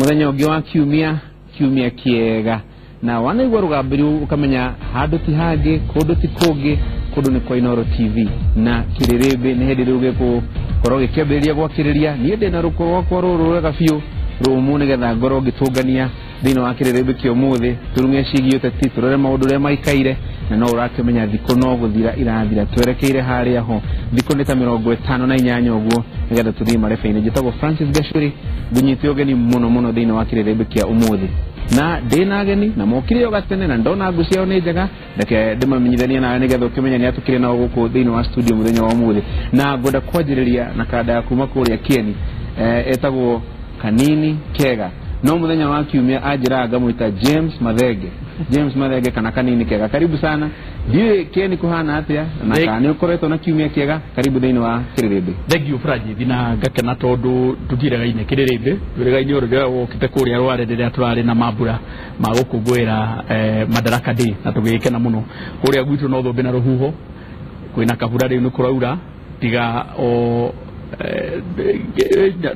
Muthenya ũngĩ wa kiumia, kiumia kĩega. Na wanaigua rũgambĩrio ũkamenya handũ ti hangĩ, kũndũ ti kũngĩ, kũndũ nĩ kwa Inooro TV. Na kĩrĩrĩmbĩ nĩ hĩndĩ rĩu gĩgũkorwo gĩkĩambĩrĩria gwakĩrĩria. Niĩ ndĩna rũkũ rwakwa rũrũ rwega biũ rũmũ nĩgetha ngorwo ngĩtũngania thĩinĩ wa kĩrĩrĩmbĩ kĩa ũmũthĩ, tũrung'e ciĩgiĩ ũteti, tũrore maũndũ ũrĩa maikaire, na no ũrakĩmenya thikũ no gũthira irathira twerekeire harĩa ho. Thikũ nĩ ta 58 ũguo nĩgetha tũthiĩ marebe-inĩ. Njĩtagwo Francis Gachuri, ngũnyite ũgeni mũno mũno thĩinĩ wa kĩrĩrĩmbĩ kĩa ũmũthĩ. Na ndĩna ageni na mokire o gatene na ndona ngũ ciao nĩ njega, reke ndĩmamenyithanie nawe nĩgetha ũkĩmenye nĩ atũkĩrĩ nao gũkũ thĩinĩ wa studio mũthenya wa ũmũthĩ. Na ngwenda kwanjĩrĩria na kanda ya kuma kũrĩa Kieni, etagwo Kanini Kega. No mũthenya wa kiumia anjĩraga ngamwĩta James Mathenge. James Mathenge kana Kanini Kega, karibu sana. Ndiũĩ Kieni kũhana atĩa na kana nĩ ũkoretwo na kiumia kĩega. Karibu thĩinĩ wa kĩrĩrĩmbĩ. Thank you Francis, na ngakena tondũ tũtiregaine kĩrĩrĩmbĩ, tũregaine o rĩrĩa wokĩte kũrĩa Rware rĩrĩa tũrarĩ na mambura ma gũkũngũĩra Madaraka Day na tũgĩgĩkena mũno. Kũrĩa gwitũ no thũmbĩ na rũhuho, kwĩna kabura rĩu nĩ kũraura, tiga o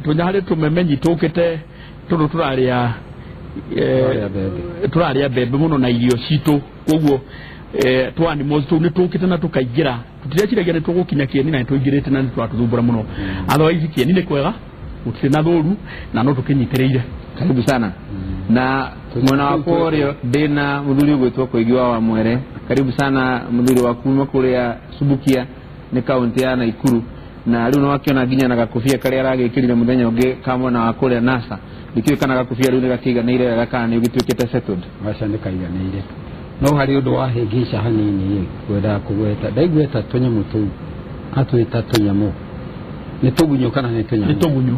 tũnya harĩ tũmemenyi tũkĩte tũndũ tũrarĩa tũrarĩa mbembe mũno na irio citũ, koguo tũ animals tũu nĩ tũkĩte na tũkaingĩra. Tũtireciiragia nĩ tũgũkinya Kieni na nĩ tũingĩrĩte na nĩ tũratũthumbũra mũno. Otherwise Kieni nĩ kwega, gũtirĩ na thũru na no tũkĩnyitĩrĩire. Karibu sana. Na mwena wakwa ũrĩo ndĩna mũthuri ũgwĩtwo Koigi wa Wamwere. Karibu sana mũthuri wa kuma kũrĩa Subukia, nĩ kaunti ya Naikuru. Na rĩu nĩwakĩona nginya na gakobia karĩa aragĩkĩrire mũthenya ũngĩ ka mwena wa kũrĩa NASA. Ndikĩũĩ kana gakobia rĩu nĩgakĩiganĩire wega kana nĩ ũgĩtuĩkĩte settled. Aca nĩ kaiganĩire. No harĩ ũndũ wahĩngĩca hanini ngwendaga kũgweta. Ndaiguĩta tũnyamũ tũu atwĩta tũnyamũ. Nĩ tũgunyũ kana nĩ tũnyamũ? Nĩ tũgunyũ.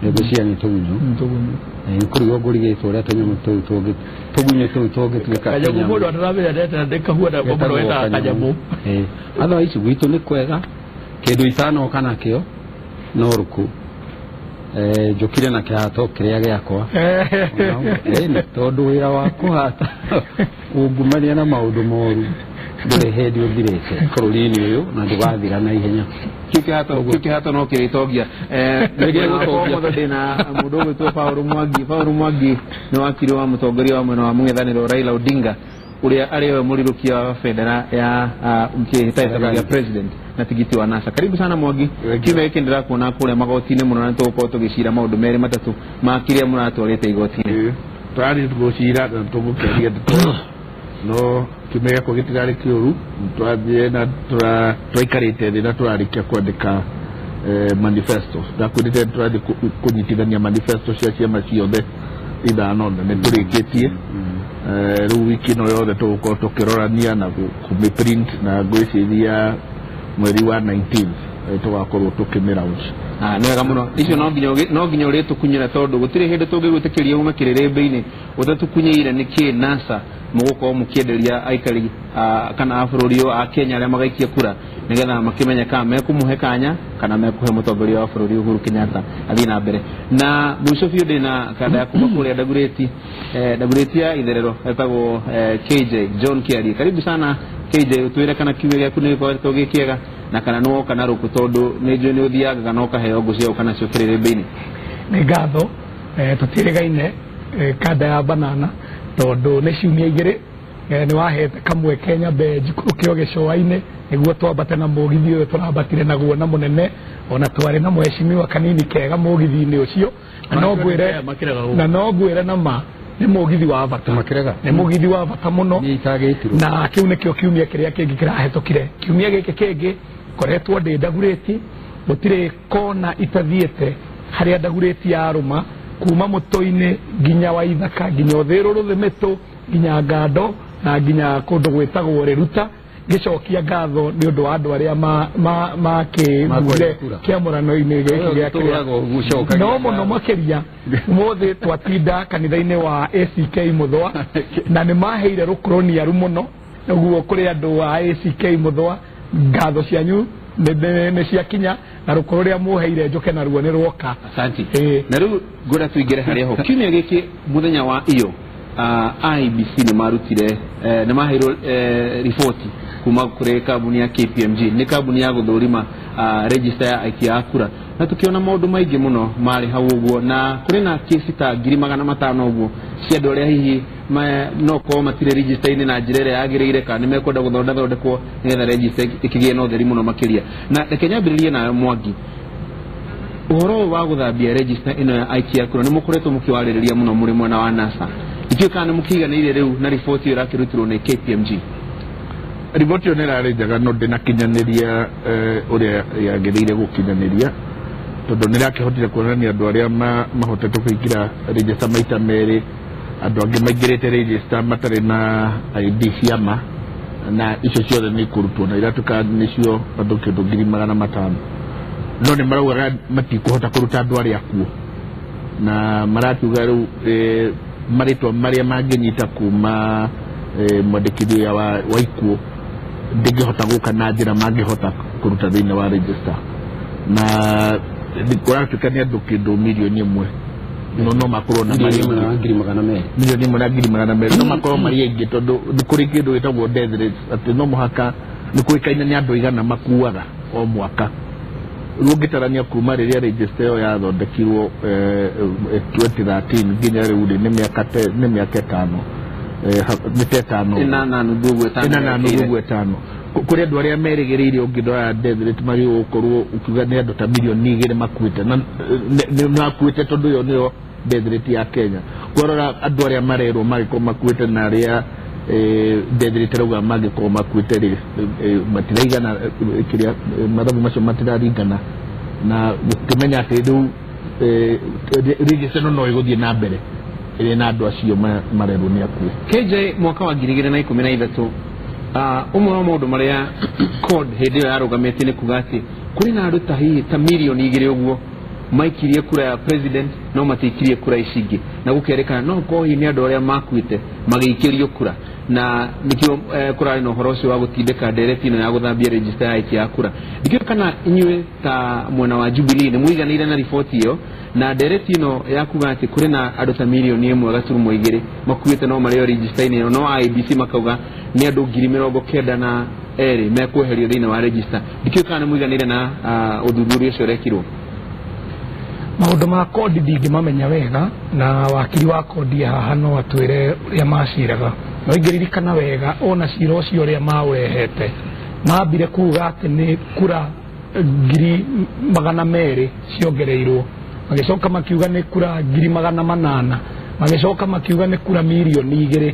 Ngwĩciria nĩ tũgunyũ. Tũgunyũ. Nĩ kũrigwo ngũrigĩtwo ũrĩa tũnyamũ tũu tũngĩ tũgunyũ tũu tũngĩtuĩka kanyamũ. Mũndũ ataramenya ndeta ndĩkahuana mũno wetaga kanyamũ. Otherwise gwitũ nĩ kwega, kĩndũ itanoka nakĩo no rũkũ. Njũkire na kĩhato kĩrĩa gĩakwa tondũ wĩra wa kũhata ungumania na maũndũ moru ndũrĩ hĩndĩ ũthirĩte bũrũri-inĩ ũyũ na ndũgathira na ihenya. Kĩu kĩhato no kĩrĩtongia. Ũmũthĩ ndĩna mũndũ ũgwĩtwo Paul Mwangi. Paul Mwangi nĩ wakiri wa mũtongoria wa mwena wa mũng'ethanĩro Raila Odinga, ũrĩa arĩ we mũrirũkia wa bendera ya kĩhĩtahĩtano gĩa president na tigiti wa NASA. Karibu sana Mwangi. Kiumia gĩkĩ ndĩrakuona kũrĩa magoti-inĩ mũno na nĩtũgũkorwo tũgĩcira maũndũ merĩ matatũ ma kĩrĩa mũratwarĩte igoti-inĩ. Tũrathiĩ gũcira na tũgũkĩaria ndeto, no kiumia gĩakwa gĩtirarĩ kĩũru. Tũrathiĩ na tũraikarĩte thĩ na tũrarĩkia kwandĩka manifesto. Ndakwĩrĩte tũrathiĩ kũnyitithania manifesto cia ciama ciothe ithano na nĩ tũrĩkĩtie. Rĩu wiki ĩno yothe tũgũkorwo tũkĩrorania na kũmĩprint na ngwĩciria mweri wa 19 tũgakorwo tũkĩmĩ launch. Nĩ wega mũno. Icio no nginya ũrĩtũkunyĩra tondũ gũtirĩ hĩndĩ tũngĩgwĩtĩkĩria ume kĩrĩrĩmbĩ-inĩ ũtatũkunyĩire nĩkĩ NASA mũgũkorwo mũkĩenderia aikari kana a bũrũri ũyũ a Kenya arĩa magaikia kura nĩgetha makĩmenye kana mekũmũhe kanya kana mekũhe mũtongoria wa bũrũri Uhuru Kenyatta athiĩ na mbere. Na mũico biũ ndĩna kanda ya kuma kũrĩa Dagoretti, Dagoretti ya Itherero, etagwo KJ John Kiarie. Karibu sana KJ, ũtwĩre kana kiumia gĩaku nĩ gĩkoretwo gĩ kĩega na kana nĩ woka na rũkũ tondũ nĩ njũĩ nĩ ũthiangaga na ũkaheo ngũ cia gũka nacio kĩrĩrĩmbĩ-inĩ. Nĩ ngatho, tũtirĩgaine kanda ya banana tondũ nĩ ciumia igĩrĩ nĩ wahete kamweke nyambe njikũrũke o gĩcũa-inĩ nĩguo twambate na mũgithi ũyũ tũrambatire naguo na mũnene, ona twarĩ na mheshimiwa Kanini Kega mũgithi-inĩ ũcio, na no ngwĩre na no ngwĩre na ma nĩ mũgithi wa bata, nĩ mũgithi wa bata mũno, na kĩu nĩkĩo kiumia kĩrĩa kĩngĩ kĩrahĩtũkire. Kiumia gĩkĩ kĩngĩ koretwo ndĩ Dagoretti, gũtirĩ kona itathiĩte harĩa Dagoretti yarũma kuma mũtũ-inĩ nginya Waithaka nginya Ũthĩrũrũ Thĩmĩtũ nginya Ngando na nginya kũndũ gwĩtagwo Rĩruta, ngĩcokia ngatho nĩ ũndũ wa andũ arĩa makĩgure kĩamũrano-inĩ gĩkĩ gĩa kĩrĩa. No mũno makĩria ũmũthĩ twatinda kanitha-inĩ wa ACK Mũthũa na nĩ maheire rũkũrũniaru mũno, ũguo kũrĩ andũ a ACK Mũthũa ngatho cianyu nĩ ciakinya na rũkũrũ rũrĩa mũheire njũke naruo nĩ rwoka. Asante. Na rĩu ngwenda tũingĩre harĩa ho kiumia gĩkĩ mũthenya wa iyo IEBC nĩ marutire nĩ maheirwo riboti kuma kũrĩ kambuni ya KPMG, nĩ kambuni ya gũthũrima register ya aikia a kura na tukiona maũndũ maingĩ mũno marĩ hau ũguo na kũrĩ na kesi ta 500,000 ũguo cia andũ arĩa hihi no korwo matirĩ register-inĩ na njĩra ĩrĩa yagĩrĩire kana nĩmekwenda gũthondathondekwo nĩgetha register ĩkĩgĩe na ũtheri mũno makĩria. Na reke nyambĩrĩrie nayo Mwangi, ũhoro ũyũ wa gũthambia register ĩno ya aikia a kura nĩ mũkoretwo mũkĩwarĩrĩria mũno mũrĩ mwena wa NASA, ndiũĩ kana nĩ mũkĩiganĩire rĩu na riboti ĩyo ĩrakĩrutirwo nĩ KPMG. Riboti ĩyo nĩ ĩrarĩ njega no ndĩnakinyanĩria ũrĩa yagĩrĩire gũkinyanĩria tondũ nĩ ĩrakĩhotire kuonania andũ arĩa mahotete kũingĩra register maita merĩ, andũ angĩ maingĩrĩte register matarĩ na ID cia ma, na icio ciothe nĩ ikũrutwo na iratuĩka nĩcio andũ kĩndũ 500,000. No nĩ maraugaga matikũhota kũruta andũ arĩa akuũ na marakiuga rĩu marĩtwa marĩa mangĩnyita kuma mwandĩkithia wa ikuũ ndĩngĩhota gũka na njĩra mangĩhota kũruta thĩinĩ wa register, na kũratuĩka nĩ andũ kĩndũ 1,000,000 no makorwo na 200,000 1,200,000 no makorwo marĩ aingĩ tondũ nĩ kũrĩ kĩndũ gĩtagwo death rate atĩ no mũhaka nĩ kũĩkaine nĩ andũ igana makuaga o mwaka. Rĩu ũngĩtarania kuma rĩrĩa register ĩyo yathondekirwo 2013 nginya rĩu rĩ nĩ mĩaka ĩtano, nĩ ta ĩtano 4.5 ũguo ĩtano. Kũrĩ andũ arĩa merĩgĩrĩire ũngĩrora death rate magĩrĩirwo gũkorwo ũkiuga nĩ andũ ta 2 million makuĩte na nĩ makuĩte tondũ ĩyo nĩyo death rate ya Kenya. Kwarora andũ arĩa marerwo mangĩkorwo makuĩte na arĩa death rate rauga mangĩkorwo makuĩte rĩ matiraigana, kĩrĩa mathabu macio matiraringana na gũkĩmenya atĩ rĩu register ĩno no ĩgũthiĩ na mbere ĩrĩ na andũ acio marerwo nĩ akuũ. KJ, mwaka wa 2013 ũmwe wa maũndũ marĩa CORD hĩndĩ ĩyo yarũgamĩtie nĩ kuga atĩ kũrĩ na andũ ta hihi ta 2 million ũguo maikirie kura ya president no matiikirie kura ici ingĩ, na gũkerĩkana no korwo hihi nĩ andũ arĩa makuĩte magĩikĩrio kura, na nĩkĩo kũrarĩ na ũhoro ũcio wa gũtindĩka ndereti ĩno ya gũthambia register ya aikia a kura. Ndikĩũĩ kana inyuĩ ta mwena wa Jubilee nĩ mũiganĩire na riboti ĩyo na ndereti ĩno ya kuga atĩ kũrĩ na andũ ta 1.2 million makuĩte no marĩo register-inĩ ĩyo, no IEBC makauga nĩ andũ 92,000 mekweherio thĩinĩ wa register. Ndikĩũĩ kana nĩ mũiganĩire na ũthuthuria ũcio ũrekirwo. Maũndũ ma kondi ndingĩmamenya wega na wakiri wa kondi haha no atwĩre ũrĩa maciraga, no ingĩririkana wega ona cira ũcio ũrĩa maũrehete mambire kuga atĩ nĩ kura 200,000 ciongereirwo, magĩcoka makiuga nĩ kura 800,000, magĩcoka makiuga nĩ kura 2 million.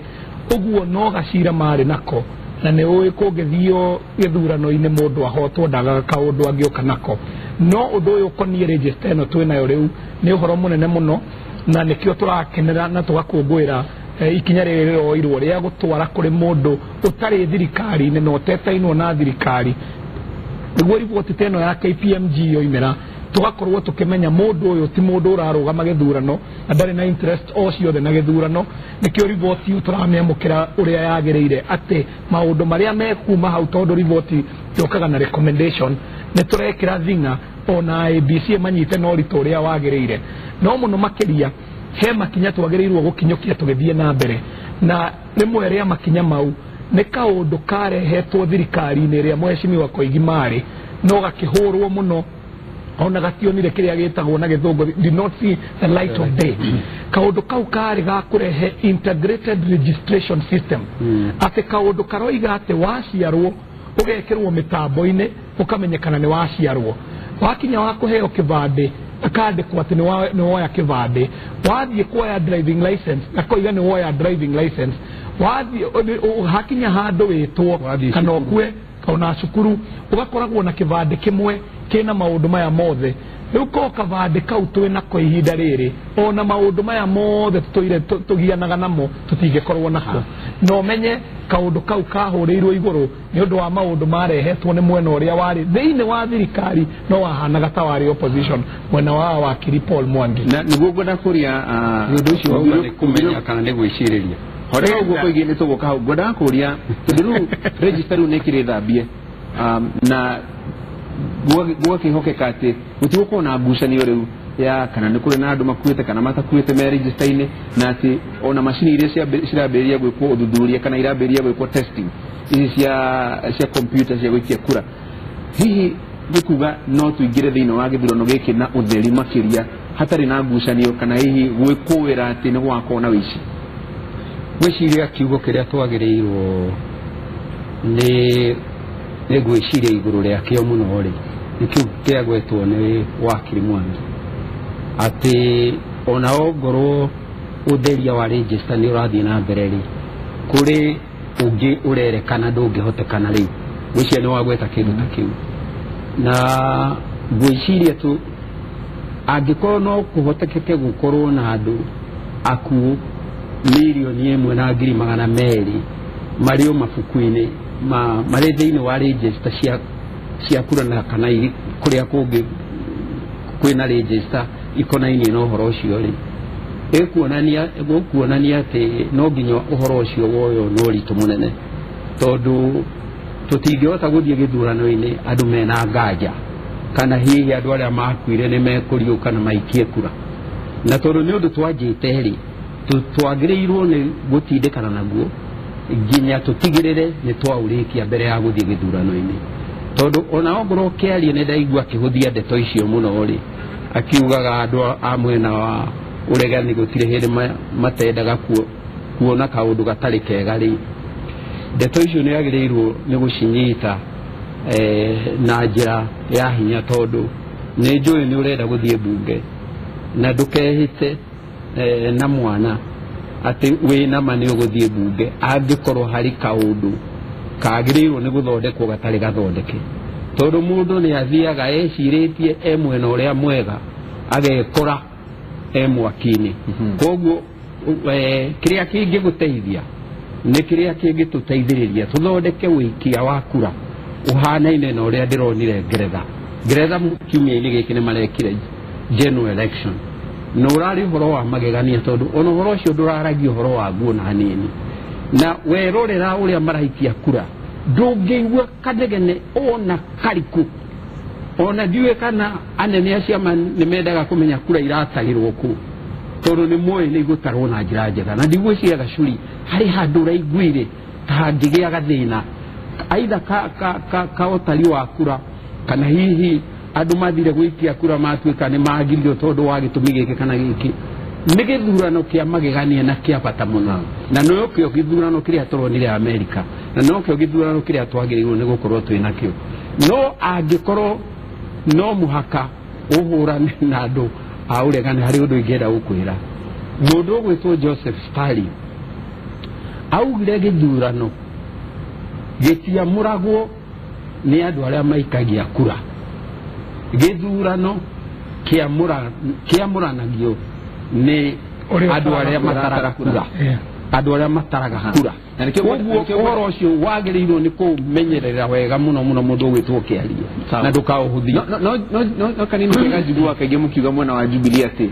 Ũguo no gacira marĩ nako, na nĩ ũĩ kũngĩthio gĩthurano-inĩ mũndũ ahotwo ndagaga kaũndũ angĩũka nako. No ũndũ ũyũ ũkoniĩ register ĩno twĩnayo rĩu nĩ ũhoro mũnene mũno, na nĩkĩo tũrakenera na tũgakũngũĩra ikinya rĩrĩ rĩroirwo rĩa gũtwara kũrĩ mũndũ ũtarĩ thirikari-inĩ na ũtetainwo na thirikari, nĩguo riboti ta ĩno ya KPMG yoimĩra tũgakorwo tũkĩmenya mũndũ ũyũ ti mũndũ ũrarũgama gĩthurano na ndarĩ na interest o ciothe na gĩthurano. Nĩkĩo riboti tũramĩamũkĩra ũrĩa yagĩrĩire, atĩ maũndũ marĩa mekuma hau, tondũ riboti yũkaga na recommendation, nĩ tũrekĩra thing'a ona IEBC manyite na ũritũ ũrĩa wagĩrĩire. No mũno makĩria he makinya twagĩrĩirwo gũkinyũkia tũgĩthiĩ na mbere, na rĩmwe rĩa makinya mau nĩ kaũndũ karehetwo thirikari-inĩ ĩrĩa mheshimiwa Koigi marĩ no gakĩhũrwo mũno, ona gationire kĩrĩa gĩtagwo na gĩthũngũ did not see the light of day. Kaũndũ kau karĩ ga kũrehe integrated registration system, atĩ kaũndũ karoiga atĩ waciarwo ũgekĩrwo mĩtambo-inĩ ũkamenyekana nĩ waciarwo, wakinya wa kũheo kĩbandĩ akandĩkwo atĩ nĩ woya kĩbandĩ, wathiĩ kuoya driving license akoiga nĩ woya driving license, wathiĩ hakinya handũ wĩtwo kana ũkue ona cukuru ũgakoragwo na kĩbandĩ kĩmwe kĩna maũndũ maya mothe. Rĩu ko kabandĩ kau twĩ nako ihinda rĩrĩ, ona maũndũ maya mothe tũtũire tũgianaga namo tũtingĩkorwo nako. Na ũmenye kaũndũ kau kahũrĩirwo igũrũ nĩ ũndũ wa maũndũ marehetwo nĩ mwena ũrĩa warĩ thĩinĩ wa thirikari no wahanaga ta warĩ opposition, mwena wa wakiri Paul Mwangi. Na nĩguo ngwenda kũria Nĩ ũndũ ũcio wauga nĩ kũmenya kana nĩ gwĩcirĩria? Horera ũguo koigi nĩ tũgũka hau. Ngwendaga kũria tondũ rĩu register rĩu nĩ ĩkĩrĩ thambie na gũgakĩhokeka atĩ gũtigũkorwo na ngucanio rĩu ya kana nĩ kũrĩ na andũ makuĩte kana matakuĩte me register-inĩ, na atĩ ona macini iria cirambĩrĩria gwĩkwo ũthuthuria kana irambĩrĩria gwĩkwo testing ici cia computer cia gũikia kura, hihi Nĩ kuga no tũingĩre thĩinĩ wa gĩthurano gĩkĩ na ũtheri makĩria hatarĩ na ngucanio kana hihi gwĩkũĩra atĩ nĩ gũgakorwo na wĩici. Gwĩciria kiugo kĩrĩa twagĩrĩirwo nĩ gwĩciria igũrũ rĩakĩo mũno rĩ nĩ kiugo kĩagwetwo nĩ wakiri Mwangi atĩ ona ongorwo ũtheria wa register nĩ ũrathiĩ na mbere rĩ kũrĩ ũngĩ ũrerekana ndũngĩhotekana rĩu. Gwĩciria nĩ wagweta kĩndũ ta kĩu na gwĩciria tu angĩkorwo no kũhotekeke gũkorwo na andũ akuũ 1,200,000 marĩ o mabuku-inĩ marĩ thĩinĩ wa register cia kura na kana kũrĩa kũngĩ kwĩna register ikonainie na ũhoro ũcio rĩ ĩkuonania atĩ no nginya ũhoro ũcio woywo na ũritũ mũnene tondũ tũtingĩhota gũthiĩ gĩthurano-inĩ andũ mena nganja kana hihi andũ arĩa makuire nĩ mekũriũka na maikie kura na tondũ nĩ ũndũ twanjĩte rĩ twagĩrĩirwo nĩ gũtindĩkana naguo nginya tũtigĩrĩre nĩ twaũrĩkia mbere ya gũthiĩ gĩthurano-inĩ tondũ ona ongorwo kĩaria nĩ ndaigua akĩhũthia ndeto icio mũno rĩ akiugaga andũ a mwena wa ũregani gũtirĩ hĩndĩ matendaga kuona kaũndũ gatarĩ kega rĩ ndeto icio nĩ yagĩrĩirwo nĩ gũcinyita na njĩra ya hinya tondũ nĩ njũĩ nĩ ũrenda gũthiĩ mbunge na ndũkehĩte na mwana atĩ wĩna ma nĩ ũgũthiĩ mbunge angĩkorwo harĩ kaũndũ kagĩrĩirwo nĩ gũthondekwo gatarĩ gathondeke tondũ mũndũ nĩ athiaga ecirĩtie e mwena ũrĩa mwega agekora e mwaki-inĩ. Koguo kĩrĩa kĩngĩgũteithia nĩ kĩrĩa kĩngĩtũteithĩrĩria tũthondeke ũikia wa kura ũhanaine na ũrĩa ndĩronire Ngeretha. Ngeretha kiumia-inĩ gĩkĩ nĩ marekire general election na ũrarĩ ũhoro wa magegania tondũ ona ũhoro ũcio ndũraragia ũhoro waguo na hanini na werorera ũrĩa maraikia kura ndũngĩigua kanegene ona karikũ ona ndiũĩ kana anene a ciama nĩ mendaga kũmenya kura iratagĩrwo kũ tondũ nĩ moĩ nĩ igũtarwo na njĩra njega na ndigwĩciria Gacuri harĩ handũ ũraiguire ta hangĩgĩa gathĩna aitha ka ũtari wa kura kana hihi andũ mathire gũikia kura matuĩka nĩ magirio tondũ wa gĩtũmi gĩkĩ kana gĩkĩ. Nĩ gĩthurano kĩa magegania na kĩa bata mũno na nokĩo gĩthurano kĩrĩa tũronire Amerika na nokĩo gĩthurano kĩrĩa twagĩrĩirwo nĩ gũkorwo twĩ nakĩo no angĩkorwo no mũhaka ũhũrane na andũ a ũregani harĩ ũndũ ingĩenda gũkwĩra. Mũndũ ũgwĩtwo Joseph Stalin augire gĩthurano gĩtiamũragwo nĩ andũ arĩa maikagia kura gĩthurano kĩamũranagio nĩ andũ arĩa mataraga kura andũ arĩa mataraga kura. Koguo ũhoro ũcio wagĩrĩirwo nĩ kũmenyerera wega mũno mũno mũndũ ũgwĩtwo kĩaria na ndũkaũhũthie. No kanini kega njiguaga kaingĩ mũkiuga mwena wa Jubilee atĩ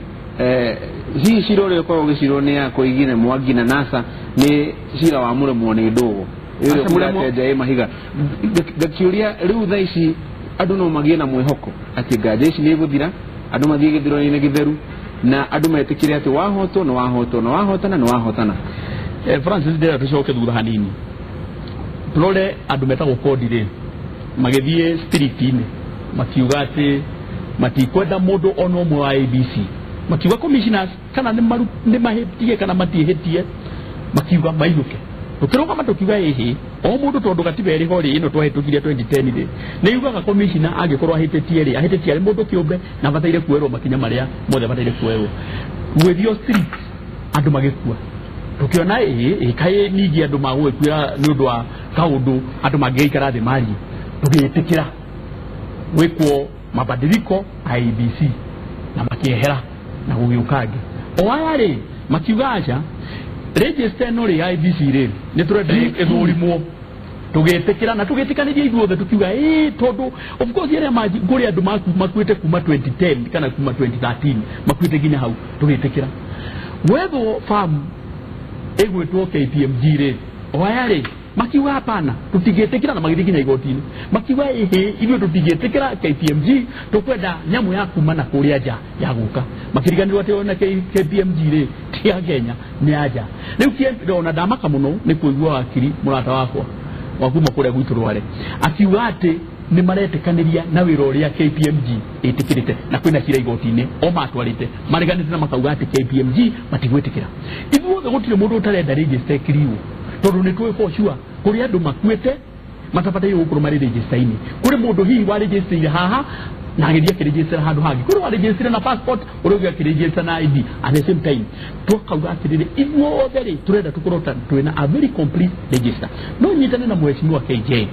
hihi cira ũrĩa ũkoragwo ũgĩcirwo nĩ ya Koigi na Mwangi na NASA nĩ cira wa mũremwo nĩ ndũgũ ĩrĩa ĩ mahiga. Ngakĩũria rĩu thaa ici andũ no magĩe na mwĩhoko atĩ nganja ici nĩ igũthira andũ mathiĩ gĩthurano-inĩ gĩtheru na andũ metĩkĩre atĩ wahotwo nĩ wahotwo na wahotana nĩ wahotana. Francis ndĩrenda tũcoke thutha hanini tũrore andũ metagwo kodi rĩ magĩthiĩ street-inĩ makiuga atĩ matikwenda mũndũ ona ũmwe wa ABC makiuga commissioners kana nĩ mahĩtie kana matiĩhĩtie makiuga mainũke tũkĩrũgama tũkiuga ĩhĩ o mũndũ tondũ gatiba ĩrĩ ho rĩ ĩno twahĩtũkirie 2010 rĩ nĩ yugaga commissioner angĩkorwo ahĩtĩtie rĩ ahĩtĩtie arĩ mũndũ kĩũmbe na abataire kuoerwo makinya marĩa mothe abataire kuoerwo. Gwĩthio street andũ magĩkua tukiona ĩ kaĩ ningĩ andũ magũgĩkuĩra nĩ ũndũ wa kaũndũ andũ mangĩgĩikara thĩ marie tũgĩtĩkĩra gwĩkwo mabadiliko IEBC na makĩehera na gũgĩũka angĩ o aya rĩ makiuga aca register ĩno rĩ IEBC rĩ nĩ tũrenda ĩthũrimwo tũgĩtĩkĩra na tũgĩtĩkanĩria ithuothe tukiuga ĩ tondũ of course arĩa kũrĩ andũ makuĩte kuma 2010 kana kuma 2013 makuĩte nginya hau tũgĩtĩkĩra gwethwo farm ĩgwĩtwo KPMG rĩ o aya rĩ makiuga hapana tũtingĩtĩkĩra na magĩthiĩ nginya igoti-inĩ makiuga ĩhĩ ithuĩ tũtingĩtĩkĩra KPMG tũkwenda nyamũ ya kuma na kũrĩa nja ya gũka makĩriganĩrwo atĩ ona KPMG rĩ ti ya Kenya nĩ ya nja. Rĩu ona ndamaka mũno nĩ kũigua wakiri mũrata wakwa wa kuma kũrĩa gwitũ Rware akiuga atĩ nĩ maretĩkanĩria na wĩra ũrĩa KPMG ĩtĩkĩrĩte na kwĩna cira igoti-inĩ o matwarĩte mareganĩte na makauga atĩ KPMG matigwĩtĩkĩra. Ithuothe gũtirĩ mũndũ ũtarenda register ĩkiriwo tondũ nĩ tũĩ for sure kũrĩ andũ makuĩte matabataire gũkorwo marĩ register-inĩ. Kũrĩ mũndũ hihi waregister haha na agĩthiĩ akĩregister handũ hangĩ, kũrĩ waregister na passport, ũrĩa ũngĩ akĩregister na ID at the same time. Tũkauga atĩrĩrĩ, ithuothe rĩ tũrenda tũkorwo twĩna a very complete register. No nyitane na mheshimiwa KJ,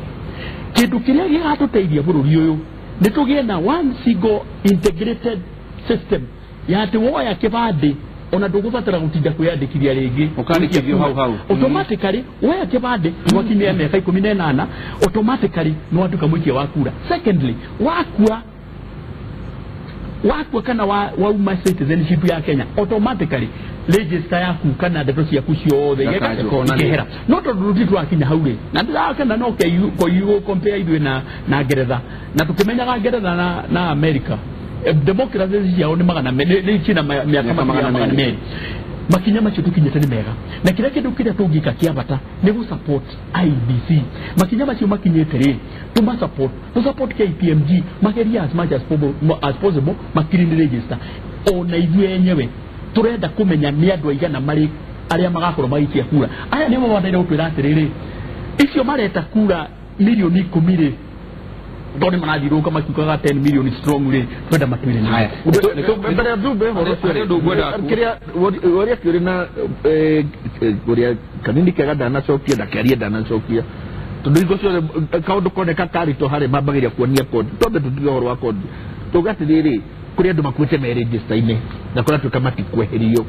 kĩndũ kĩrĩa gĩgatũteithia bũrũri ũyũ nĩ tũgĩe na one single integrated system ya atĩ woya kĩbandĩ ona ndũgũbatara gũtinda kwĩyandĩkithia rĩngĩ, Ũkandĩkithio hau hau. Automatically woya kĩbandĩ wakinyia mĩaka 18 automatically nĩ watuĩka mũikia wa kura. Secondly, wakua kana wauma citizenship ya Kenya, automatically register yaku kana ndeto ciaku ciothe ikehera. No tondũ tũtirĩ twakinya hau rĩ, na ndĩrakena no koigu compare ithuĩ na Ngeretha, na tũkĩmenyaga Ngeretha na America democracy ciao nĩ magana nĩ cina mĩaka magana merĩ. Makinya macio tũkinyĩte nĩ mega, na kĩrĩa kĩndũ kĩrĩa tũngĩka kĩa bata nĩ gũ support IEBC. Makinya macio makinyĩte rĩ, tũma support, tũ support KPMG magerie as much as possible makirini register. Ona ithuĩ enyewe tũrenda kũmenya nĩ andũ aigana marĩ arĩa magakorwo magĩikia kura. Aya nĩo mabataire gũtwĩra atĩrĩrĩ, icio mareta kura milioni 10 rĩ, tondũ marathiũrũrũka makiugaga 10 million strong rĩ, twenda matwĩre nĩ. Mbere ya Thumbe ũhoro ũcio rĩ, kĩrĩa ũrĩa kĩũrĩ na ũrĩa kanini kega ndanacokia ndakĩaria ndanacokia tondũ hingo ciothe kaũndũ koneka karitũ harĩ mambagĩria kuonia kodi. Twambe tũtige ũhoro wa kodi, tuge atĩrĩrĩ, kũrĩ andũ makuĩte me register-inĩ na kũratuĩka matikweherio,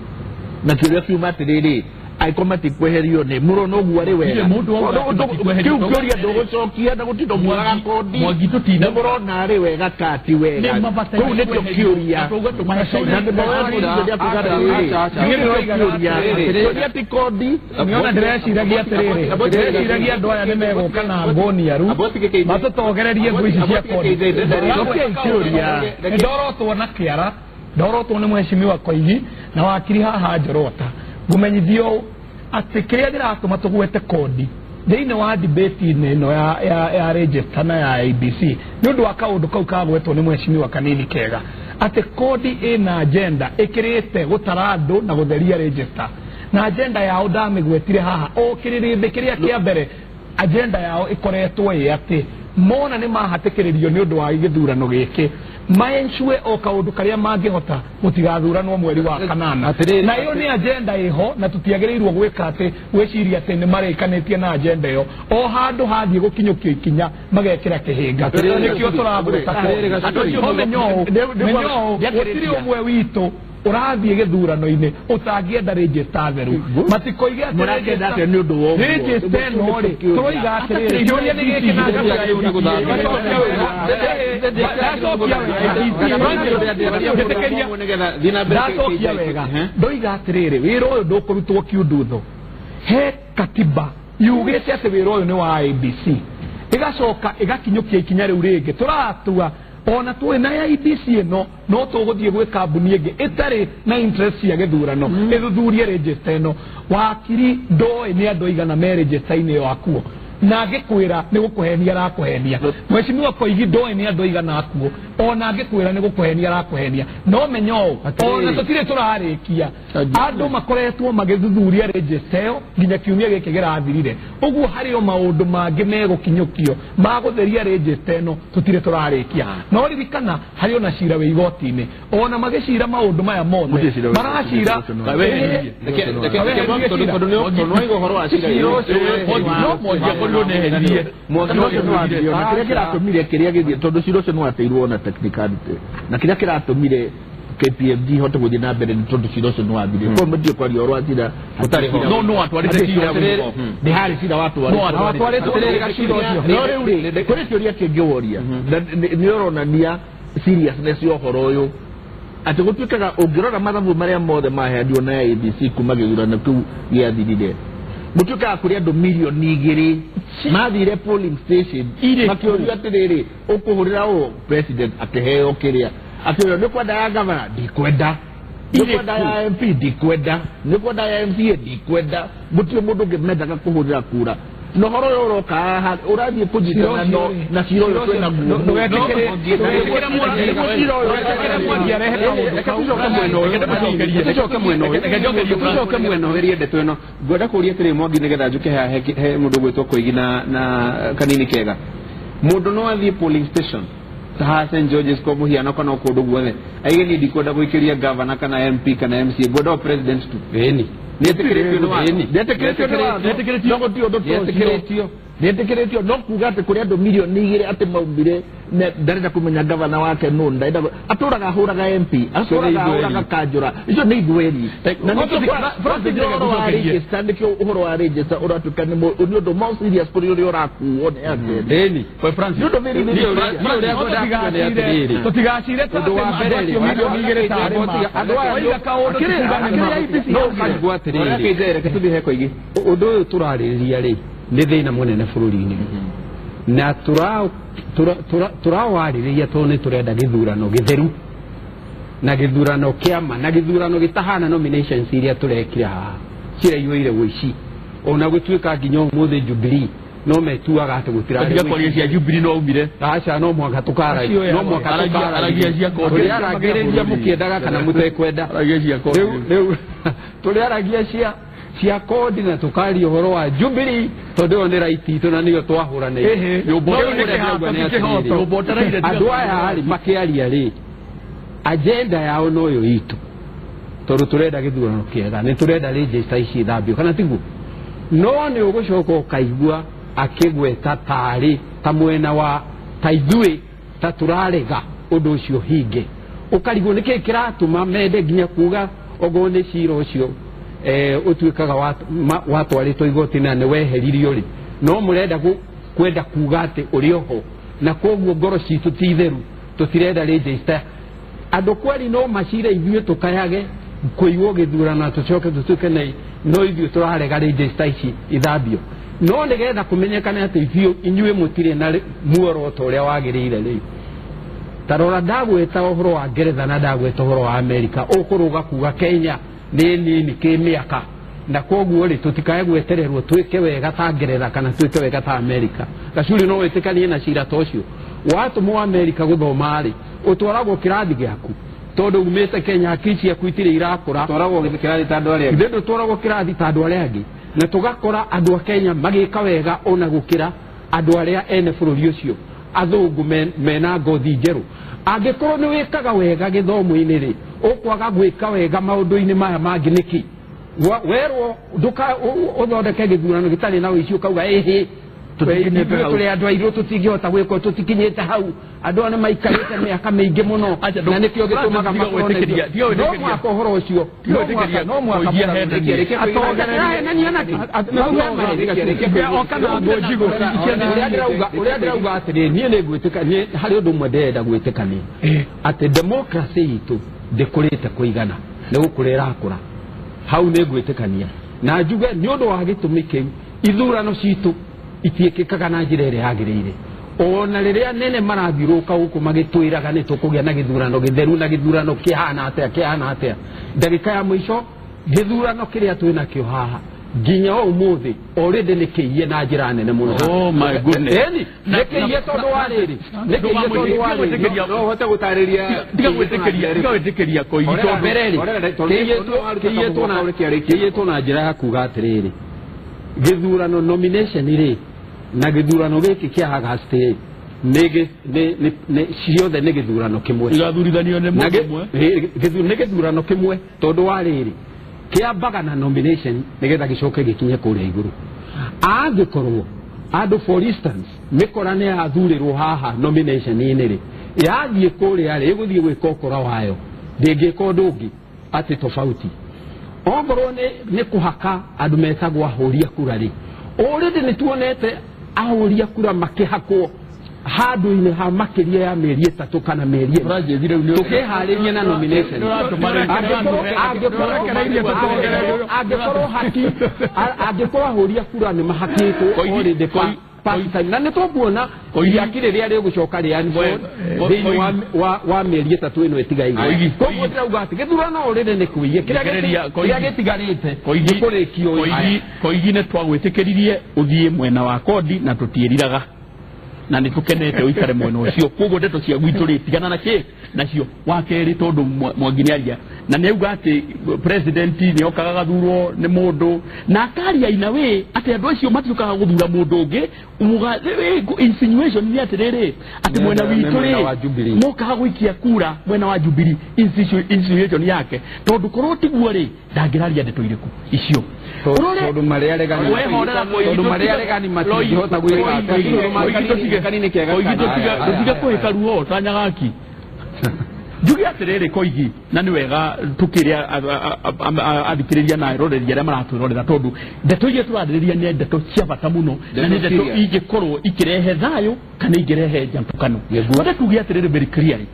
na kĩũria kiuma atĩrĩrĩ, angĩkorwo matikweherio nĩ mũrona ũguo arĩ wega? Kĩu kĩũria ndũgũcokia na gũtinda ũmuonaga kodi, nĩ mũrona arĩ wega ka ti wega? Kũu nĩkĩo kĩũria. Kĩũria ti kodi. Nĩona ndĩreciragia atĩrĩrĩ, ndĩreciragia andũ aya nĩ megũka na ngũniaru matũtongererie ngũ ici cia kodi. Nĩ ndorotwo na kĩara, ndorotwo nĩ mheshimiwa Koigi na wakiri haha Njorota, ngũmenyithio atĩ kĩrĩa kĩratũma tũgwete kodi thĩinĩ wa debate-inĩ ĩno ya register na ya IEBC nĩ ũndũ wa kaũndũ kau kagwetwo nĩ mheshimiwa Kanini Kega, atĩ kodi ĩna agenda ĩkĩrĩte gũtara andũ na gũtheria register, na agenda yao ndamĩgwetire haha o kĩrĩrĩmbĩ kĩrĩa kĩa mbere. Agenda yao ĩkoretwo ĩ atĩ mona nĩ mahatĩkĩrĩrio nĩ ũndũ wa gĩthurano gĩkĩ, maensure o kaũndũ karĩa mangĩhota mũtigathuranwo mweri wa kanana. Na ĩyo nĩ agenda ĩho, na tũtiagĩrĩirwo gwĩka atĩ gwĩciria atĩ nĩ marĩkanĩtie na agenda ĩyo. O handũ hathiĩ gũkinyũkio ikinya magekĩra kĩhĩnga, nĩkĩo tũragweta kodi. Menya ũũ, gũtirĩ ũmwe witũ ũrathiĩ gĩthurano-inĩ ũtangĩenda register theru. Matikoige atĩ register ĩno rĩ, tũroiga atĩrĩrĩ, kĩũria nĩ gĩkĩ na ndacokia wega, ndoiga atĩrĩrĩ, wĩra ũyũ ndũkũrutwo kiundutho. He katiba yugĩte atĩ wĩra ũyũ nĩ wa IEBC, ĩgacoka ĩgakinyũkia ikinya rĩu rĩngĩ tũratua ona tũĩ na IEBC ĩno no tũgũthiĩ gwĩ kambuni ĩngĩ ĩtarĩ na interest cia gĩthurano ĩthuthurie register ĩno. Wakiri ndoĩ nĩ andũ aigana me register-inĩ ĩyo akuo, na angĩkwĩra nĩ gũkũhenia arakũhenia. Mheshimiwa Koigi ndoĩ nĩ andũ aigana akuo, ona angĩkwĩra nĩ gũkũhenia arakũhenia. No menya ũũ, ona tũtirĩ tũrarĩkia, andũ makoretwo magĩthuthuria register ĩyo nginya kiumia gĩkĩ kĩrathirire. Ũguo harĩ o maũndũ mangĩ megũkinyũkio ma gũtheria register ĩno tũtirĩ tũrarĩkia. No ririkana harĩ ona cira wĩ igoti-inĩ, ona magĩcira maũndũ maya mothe maracira na kĩrĩa kĩratũmire kĩrĩa gĩthiĩ, tondũ cira ũcio nĩ wateirwo na technicality, na kĩrĩa kĩratũmire KPMG hote gũthiĩ na mbere nĩ tondũ cira ũcio nĩ wathirire. Koguo mũtiĩ kwaria ũhoro wa cira No no atwarĩte cira, nĩ harĩ cira watwarĩtwo. No rĩu rĩ, kũrĩ kĩũria kĩngĩ woria nĩ ũronania seriousness ya ũhoro ũyũ, atĩ gũtuĩkaga ũngĩrora mathabu marĩa mothe maheanirwo na IEBC kuma gĩthurano kĩu gĩathirire, gũtuĩkaga kũrĩ andũ milioni 2 mathire polling station makĩũrio atĩrĩrĩ, ũkũhũrĩra ũũ president akĩheo kĩrĩa, akĩũrio nĩ kwenda ya gavana, ndikwenda, nĩ kwenda ya MP, ndikwenda, nĩ kwenda ya MCA, ndikwenda. Gũtirĩ mũndũ ũngĩ mendaga kũhũrĩra kura. Na ũhoro ũyũ ũroka haha ũrathiĩ kũnyitana na cira ũyũ twĩna guo. Tũcoke mwena ũyũ. Tũcoke mwena ũyũ ndeto ĩno ngwenda kũria atĩrĩ Mwangi nĩgetha njũke haha he mũndũ ũgwĩtwo Koigi na kanini kega. Mũndũ no athiĩ polling station ta haha St George's kwa mũhiano kana kũndũ guothe aige niĩ ndikwenda gũikĩria governor kana MP kana MCA, ngwenda o president tu. Ĩni. Nĩetĩkĩrĩtio nĩ watho. Nĩetĩkĩrĩtio nĩ watho. No gũtirĩ ũndũ ta ũcio. Nĩetĩkĩrĩtio. Nĩetĩkĩrĩtio no kuga atĩ kũrĩ andũ 2 milioni atĩ maumire ndarenda kũmenya gavana wake nũ, ndarenda atũraga ahũraga MP, atũraga ahũraga kanjũra, icio nĩ ithweri. Na nĩkĩo ũhoro wa register, nĩkĩo ũhoro wa register ũratuĩka nĩ ũndũ more serious kũrĩ ũrĩa ũrakuo nĩ agenda. Ĩni. Nĩ ũndũ very very Serious. Tũtigacire ta Ũndũ wa mbere rĩ, 2 milioni tarĩ andũ aya oiga kaũndũ tuga nĩ ma. No ũkaigua atĩrĩrĩ, Reke tũthiĩ he Koigi. Ũndũ ũyũ tũrarĩrĩria rĩ nĩ thĩna mũnene bũrũri-inĩ na tũrawarĩrĩria tondũ nĩ tũrenda gĩthurano gĩtheru na gĩthurano kĩama na gĩthurano gĩtahana nominations iria tũrekire haha ciraiyũire wũici, ona gũtuĩka nginya ũmũthĩ Jubilee no metuaga atĩ gũtirarĩ Tiga kwaria cia Jubilee no umire. Aca, no mwaka tukaragia, no mwaka Aragia cia kodi. Tũrĩaragĩrĩria mũkĩendaga kana mũtekwenda. Aragia cia kodi. Rĩu tũrĩaragia cia kodi na tũkaria ũhoro wa Jubilee tondũ ĩyo nĩ right itũ na nĩyo twahũranĩire. Nyũmba No rĩu nĩ ũrĩa ndĩrauga nĩ kĩhato, ti atĩrĩrĩ, kĩhoto. Nyũmba ũtaraire tiga andũ aya rĩ makĩaria rĩ agenda yao noyo itũ tondũ tũrenda gĩthurano kĩega, nĩ tũrenda register ici ithambio kana tiguo, no nĩ ũgũcoka ũkaigua akĩgweta tarĩ ta mwena wa ta ithuĩ ta tũrarega ũndũ ũcio hinge, ũkarigwo nĩkĩ kĩratũma mende nginya kuga okorwo nĩ cira ũcio ũtuĩkaga watwarĩtwo igoti na nĩ weheririo rĩ, no mũrenda kwenda kuga atĩ ũrĩ oho na koguo ngoro citũ ti theru, tũtirenda register. Andũ kweri no macire ithuĩ tũkayage kũigwo gĩthurano na tũcoke tũtuĩke nĩ no ithuĩ tũrarega register ici ithambio, no nĩgetha kũmenyekane atĩ ithuĩ inyuĩ mũtirĩ na muoroto ũrĩa wagĩrĩire rĩ. Ta rora, ndagweta ũhoro wa Ngeretha na ndagweta ũhoro wa Amerika, ũkũrũga kuga Kenya nĩ nini kĩmĩaka na koguo rĩ tũtikae gwetererwo twĩke wega ta Ngeretha kana twĩke wega ta Amerika. Gacuri, no wĩtĩkanie na cira ta ũcio? Watũmwo Amerika gũthoma rĩ, ũtwaragwo kĩrathi gĩaku tondũ umĩte Kenya, hakiri ciaku itirĩ irakũra. Twaragwo kĩrathi ta andũ arĩa angĩ. Ithe ndũtwaragwo kĩrathi ta andũ arĩa angĩ, na tũgakora andũ a Kenya magĩka wega ona gũkĩra andũ arĩa ene bũrũri ũcio athũngũ mena ngothi njerũ. Angĩkorwo nĩ wĩkaga wega gĩthomo-inĩ rĩ, ũkwaga gwĩka wega maũndũ-inĩ maya mangĩ nĩkĩ? Werwo ndũka ũthondeke gĩthurano gĩtarĩ na ũici, ũkauga ĩhĩ Tũtikinyĩte ithuĩ hau. Tũrĩ andũ airũ, tũtingĩhota gwĩka, tũtikinyĩte hau. Andũ aya nĩ maikarĩte mĩaka mĩingĩ mũno Acha, na nĩkĩo gĩtũmaga tiga makorwo na gwĩtĩkĩria, tiga no gwĩtĩkĩria. Mũhaka ũhoro ũcio Tiga no gwĩtĩkĩria mũhaka no mũhaka kũigia mũgarũrũke. henania. Atongerenia nakĩ? Ũrĩa ndĩrauga atĩrĩ, niĩ nĩ ngwĩtĩka niĩ harĩ ũndũ ũmwe ndĩrenda gwĩtĩkania atĩ democracy itũ ndĩkũrĩte kũigana, nĩ gũkũra ĩrakũra. Hau nĩ ngwĩtĩkania na njuge nĩ ũndũ wa gĩtũmi kĩu ithurano citũ itiĩkĩkaga na njĩra ĩrĩa yagĩrĩire, ona rĩrĩa nene marathiũrũrũka gũkũ magĩtwĩraga nĩ tũkũgĩa na gĩthurano gĩtheru na gĩthurano kĩhana atĩa kĩhana atĩa. Ndagĩka ya mũico, gĩthurano kĩrĩa twĩ nakĩo haha nginya ũmũthĩ already nĩ kĩiye na njĩra nene mũno. Oh my goodness. Ĩni nĩ kĩiye tondũ wa rĩrĩ, nĩ kĩiye tondũ wa rĩrĩ. No ũhote gũtarĩria? Tiga gwĩtĩkĩria, tiga gwĩtĩkĩria Koigi Horera, tondũ mbere rĩ kĩiyĩtwo na njĩra ya kuga atĩrĩrĩ, gĩthurano nomination rĩ na gĩthurano gĩkĩ kĩa August rĩ nĩ ciothe nĩ gĩthurano kĩmwe. Igathũrithanio nĩ Na mũndũ ũmwe. Nĩ gĩthurano kĩmwe tondũ wa rĩrĩ kĩambaga na nomination nĩgetha gĩcoke gĩkinye kũrĩa igũrũ. Angĩkorwo andũ, for instance, mĩkora nĩ yathurĩrwo haha nomination-inĩ rĩ, yathiĩ kũrĩa rĩ, ĩgũthiĩ gwĩka ũkora wayo, ndĩngĩka ũndũ ũngĩ atĩ tofauti. Ongorwo nĩ kũhaka andũ metagwo ahũri a kura rĩ, already nĩ tuonete ahũri a kura makĩhakwo handũ-inĩ ha makĩria ya mĩeri 3 kana mĩeri 4 Francis, rĩu nĩ tũkĩharĩria na nomination. Angĩkorwo haki angĩkorwo ahũri a kura nĩ mahakĩtwo already kwa part time na nĩ tũkuona iria rĩrĩa rĩgũcoka rĩa thĩinĩ wa mĩeri 3 ĩno ĩtigaire. Koguo ndĩrauga atĩ gĩthurano rĩrĩ nĩ kũiye kĩrĩa gĩtigarĩte nĩ kũrĩkio. Koigi nĩ twagwĩtĩkĩririe ũthiĩ mwena wa kodi na tũtiĩriraga na nĩ tũkenete ũikare mwena ũcio. Koguo ndeto cia gwitũ rĩ tigana na kĩ nacio. Wa kerĩ tondũ Mwangi nĩaria na nĩauga atĩ president nĩokaga gathurwo nĩ mũndũ na akaria ina wĩ atĩ andũ acio matiũkaga gũthura mũndũ ũngĩ. Insinuation nĩ atĩrĩrĩ atĩ mwena witũ rĩ mokaga gũikia kura mwena wa Jubilee, insinuation yake tondũ korwo tiguo rĩ ndangĩraria ndeto irĩkũ icio. Tondũ marĩa aregani matingĩhota gwĩka tũtige kũhĩka ruo ta Nyagaki. Njuge atĩrĩrĩ Koigi, na nĩ wega tũkĩrĩa athikĩrĩria na eroreria arĩa maratwĩrorera tondũ ndeto iria tũrarĩrĩria nĩ ndeto cia bata mũno na nĩ ndeto ingĩkorwo ikĩrehe thayũ kana ingĩrehe njatũkano. Twende tuge atĩrĩrĩ very clearly,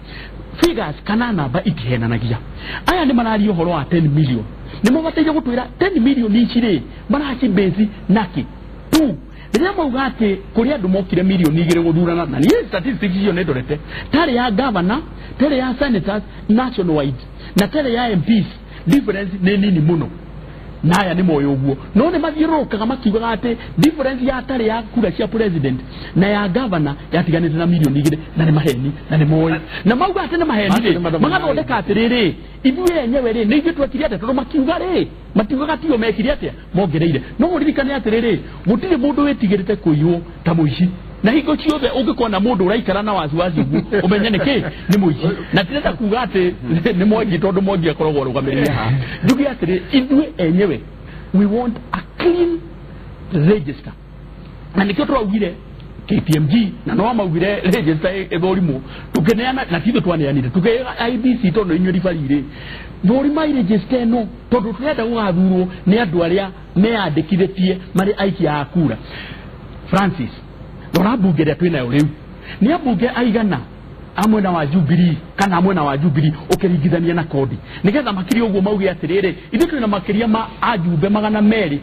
figures kana namba itihenanagia. Aya nĩ mararia ũhoro wa 10 million, nĩ mabataire gũtwĩra 10 million ici rĩ maracibase naki tu rĩrĩa mauga atĩ kũrĩ andũ mokire mirioni 2 gũthurana, na niĩ statistics icio nĩ ndorete tarĩ ya governor, tarĩ ya senators nationwide na tarĩ ya MPs, difference nĩ nini mũno na aya nĩ moĩ ũguo. No nĩ mathiũrũrũkaga makiugaga atĩ difference ya tarĩ ya kura cia president na ya governor yatiganĩte na mirioni 2, na nĩ maheni na nĩ moĩ na mauga atĩ nĩ maheni rĩ magathondeka atĩrĩrĩ ithuĩ enyewe rĩ nĩ ithuĩ twekire atĩa tondũ makiuga rĩ matiugaga tio mekire atĩa mongereire. No mũririkane atĩrĩrĩ gũtirĩ mũndũ wĩtigĩrĩte kũiywo ta mũici, na hingo ciothe ũngĩkona mũndũ ũraikara na wasiwasi ũguo ũmenye nĩ kĩ nĩ mũici. Na tirenda kuga atĩ nĩ Mwangi tondũ Mwangi akoragwo arũgamĩrĩire haha. Njuge atĩrĩ ithuĩ enyewe we want a clean register, na nĩkĩo tũraugire KPMG na no maugire register ĩthũrimwo tũkĩneana na titũ twaneanire tũkĩra IEBC tondũ inyuĩ ribari rĩ thũrimai register ĩno tondũ tũrenda gũgathurwo nĩ andũ arĩa meyandĩkithĩtie marĩ aikia a kura. Francis, rora mbunge ĩrĩa twĩnayo rĩu nĩ ambunge aigana a mwena wa Jubilee kana mwena wa Jubilee ũkĩringithania na kodi, nĩgetha makĩria ũguo mauge atĩrĩrĩ ithuĩ twĩna makĩria ma ajumbe 216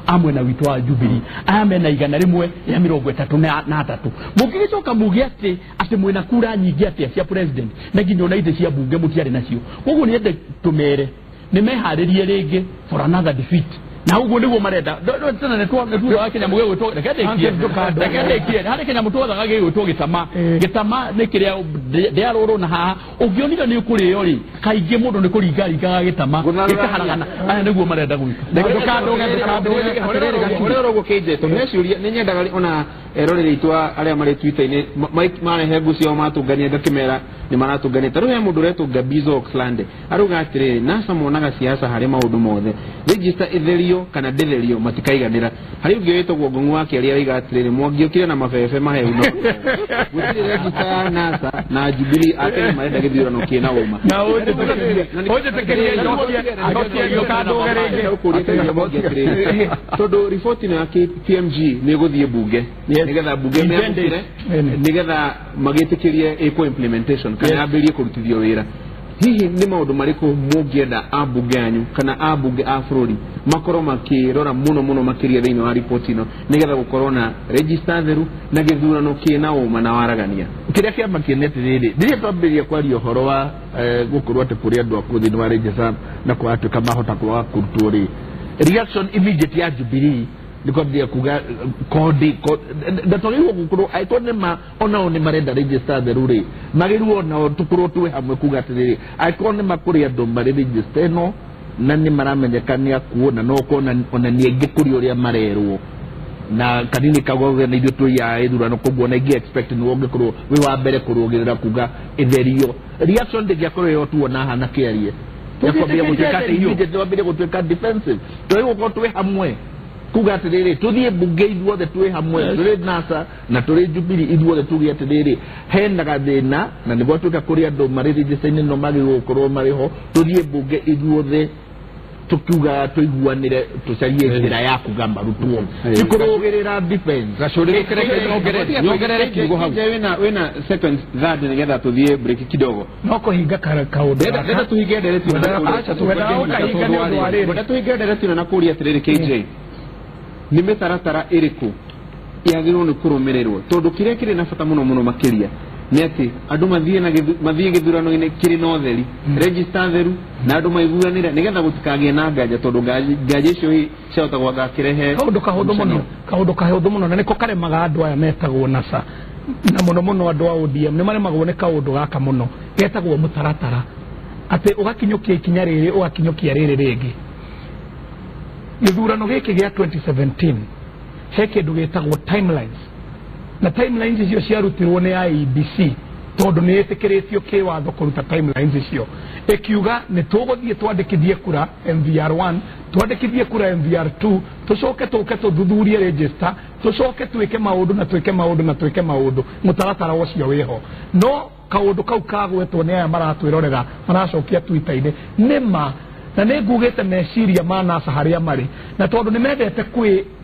a mwena witũ wa Jubilee, aya mena 133. Mũngĩgĩcoka muge atĩ mwĩna kura nyingĩ atĩa cia president na nginya ona itĩ cia mbunge mũtiarĩ nacio. Koguo nĩende tũmere nĩ meharĩrie rĩngĩ for another defeat, na uguo niguo marenda. Tena nĩ tugaga kĩnyamũ gĩgwĩtwo reke ndĩkie harĩ kĩnyamũ twathaga gĩgwĩtwo gĩtama. Gĩtama nĩ kĩrĩa ndĩarũrũ na haha ũngĩonire nĩ ũkũrĩo rĩ kaingĩ mũndũ nĩ kũringaringaga gĩtama gĩkaharagana. Aya nĩguo marenda gwĩka. Ũrĩa ũguo KJ tondũ he ciũria nĩ nyendaga ona eroreri aitũ arĩa marĩ Twitter-inĩ marehe ngucio ciao matũngania ngakĩmera nĩ maratũngania. Ta rĩu he mũndũ ũretwo Gabizo Oxlande arauga atĩrĩrĩ NASA monaga siasa harĩ maũndũ mothe, register ĩtherio kana ndĩtherio matikaiganĩra. Harĩ ũngĩ wĩtagwo Ngũng'u wa Kĩaria arauga atĩrĩrĩ Mwangi ũkire na mabebe mahehu no gũtirĩ register ya NASA na Jubilee Akenya marenda gĩthurano kĩna ũma. Na ũnjĩtĩkĩrie njokie tondũ riboti ĩno ya KPMG nĩ ĩgũthiĩ bunge nĩgetha bunge mĩamũkĩre nĩgetha magĩtĩkĩrie ĩkwo implementation kana yambĩrĩrie kũrutithio wĩra. Hihi nĩ maũndũ marĩkũ mũngĩenda ambunge anyu kana ambunge a bũrũri makorwo makĩrora mũno mũno makĩria thĩinĩ wa riboti ĩno nĩgetha gũkorwo na register theru na gĩthurano kĩna ũma na waragania? Kĩrĩa kĩamakia nĩ atĩrĩrĩ rĩrĩa twambĩrĩria kwaria ũhoro wa gũkorwo atĩ kũrĩ andũ akuũ thĩinĩ wa register na kwatuĩka mahota kwaga kũrutwo rĩ, reaction immediate ya Jubilee nĩ kwambĩrĩria kuga kodi ndatwagĩrĩirwo gũkorwo angĩkorwo nĩ ma onao nĩ marenda register theru rĩ magĩrĩirwo onao tũkorwo twĩ hamwe kuga atĩrĩrĩ angĩkorwo nĩ ma kũrĩ andũ marĩ register ĩno na nĩ maramenyeka nĩ akuũ na no ũkorwo ona nĩ aingĩ kũrĩ ũrĩa marerwo na kanini kagwagä na ithuĩ twĩ ya ithurano koguo na ingĩ expect nĩ ũngĩkorwo wĩ wa mbere kũrũgĩrĩra kuga ĩtherio. Reaction ndĩngĩakorwo ĩyo tuona haha na kĩarie yakwambia gũtuĩka atĩ immediately wambĩrĩria gũtuĩka defensive. Twagĩrĩirwo gũkorwo twĩ hamwe kuga atĩrĩrĩ tũthiĩ mbunge ithuothe twĩ hamwe tũrĩ NASA na tũrĩ Jubilee ithuothe tuge atĩrĩrĩ hena gathĩna na nĩ gwatuĩka kũrĩ andũ marĩ register-inĩ no magĩrĩirwo gũkorwo marĩ ho, tũthiĩ mbunge ithuothe tukiuga tuiguanire tucarie njĩra ya kuga marutwo ti kũrũgĩrĩra defense. Nyongerere kiugo hau wĩna second third nĩgetha tũthiĩ break kidogo. No kũhinga kaũndũ ndenda tũhinge ndereti na kũria atĩrĩrĩ KJ, Nĩ mĩtaratara ĩrĩkũ yagĩrĩirwo nĩ kũrũmĩrĩrwo tondũ kĩrĩa kĩrĩ na bata mũno mũno makĩria nĩ atĩ andũ mathiĩ na mathiĩ gĩthurano-inĩ kĩrĩ na ũtheri, register theru, na andũ maiguanĩre nĩgetha gũtikagĩe na nganja tondũ nganja icio ciahota gwakĩrehe kaũndũ kahũthũ mũno, kaũndũ kahũthũ mũno, na nĩko karemaga andũ aya metagwo NASA na mũno mũno andũ a ODM nĩ maremagwo nĩ kaũndũ gaka mũno getagwo mũtaratara, atĩ ũgakinyũkia ikinya rĩrĩ ũgakinyũkia rĩrĩ rĩngĩ. Gĩthurano gĩkĩ gĩa 2017 he kĩndũ gĩtagwo timelines, na timelines icio ciarutirwo nĩ IEBC tondũ nĩ ĩtĩkĩrĩtio kĩwatho kũruta timelines icio, ĩkiuga nĩ tũgũthiĩ twandĩkithie kura MVR1, twandĩkithie kura MVR2, tũcoke tũke tũthuthurie register, tũcoke twĩke maũndũ na twĩke maũndũ na twĩke maũndũ, mũtaratara ũcio wĩho. No kaũndũ kau kagwetwo nĩ aya maratwĩrorera maracokia Twitter-inĩ nĩ ma, na nĩ ngugĩte meciria ma NASA harĩa marĩ, na tondũ nĩ mendete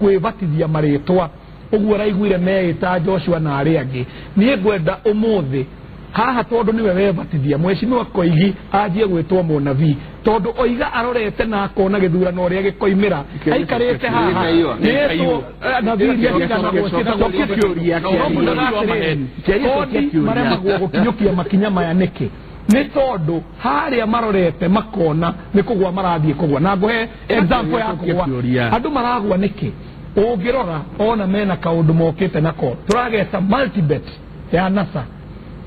kwĩbatithia marĩtwa ũguo araiguire meĩta Joshua na arĩa angĩ, niĩ ngwenda ũmũthĩ haha tondũ nĩwe webatithia mheshimiwa Koigi anjie gwĩtwo mũnabii tondũ oiga arorete na akona gĩthurano ũrĩa gĩkoimĩra aikarĩte haha nĩetwo nabii iria ciganagwo ciĩtagwo maremagwo gũkinyũkia makinya maya nĩkĩ? Nĩ tondũ harĩa marorete makona nĩ kũgwa marathiĩ kũgwa. Na ngũhe example ya kũgwa, andũ maragwa nĩkĩ? Ũngĩrora ona mena kaũndũ mokĩte nako tũrageta multibet ya NASA.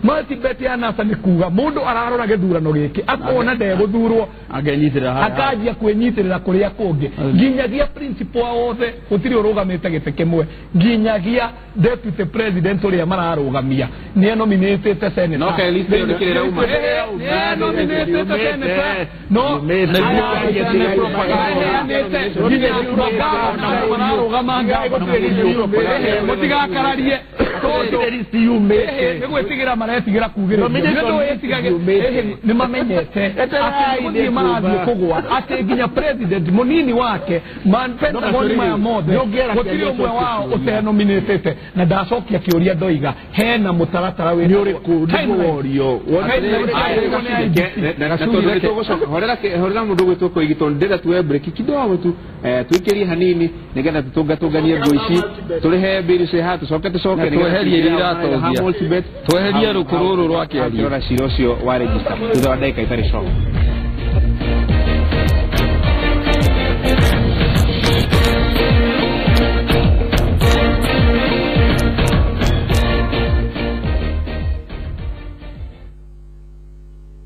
Multibet ya NASA nĩ kuga mũndũ ararora gĩthurano gĩkĩ akona ndegũthurwo akanjia kwĩnyitĩrĩra kũrĩa kũngĩ, nginyagia principal othe gũtirĩ ũrũgamĩte gĩtĩ kĩmwe, nginyagia deputy president ũrĩa mararũgamia nĩ enominĩtĩte senator, nĩ senator, no mararũgama mũtigakararie tondũ nĩ gwĩtigĩra maretigĩra kugĩrĩrio nĩ mamenyete atĩ gũthiĩ marathiĩ kũgwa, atĩ nginya president mũnini wake Pentagon maya mothe gũtirĩ ũmwe wao ũtenominĩtĩte. Na ndacokia kĩũria ndoiga hena mũtaratara wĩ horera mũndũ gwĩtwo Koigi tondũ ndĩrenda tuoe break kidogo tu, tuikĩrie hanini nĩgetha tũtũngatũnganie nguo ici tũrĩhe mbĩri icio haha tũcoke tũcoke tweherie iria iratongia, tweherie rũkũ rũrũ rwa kĩario cira ũcio wa register thutha wa ndagĩka itarĩ coka.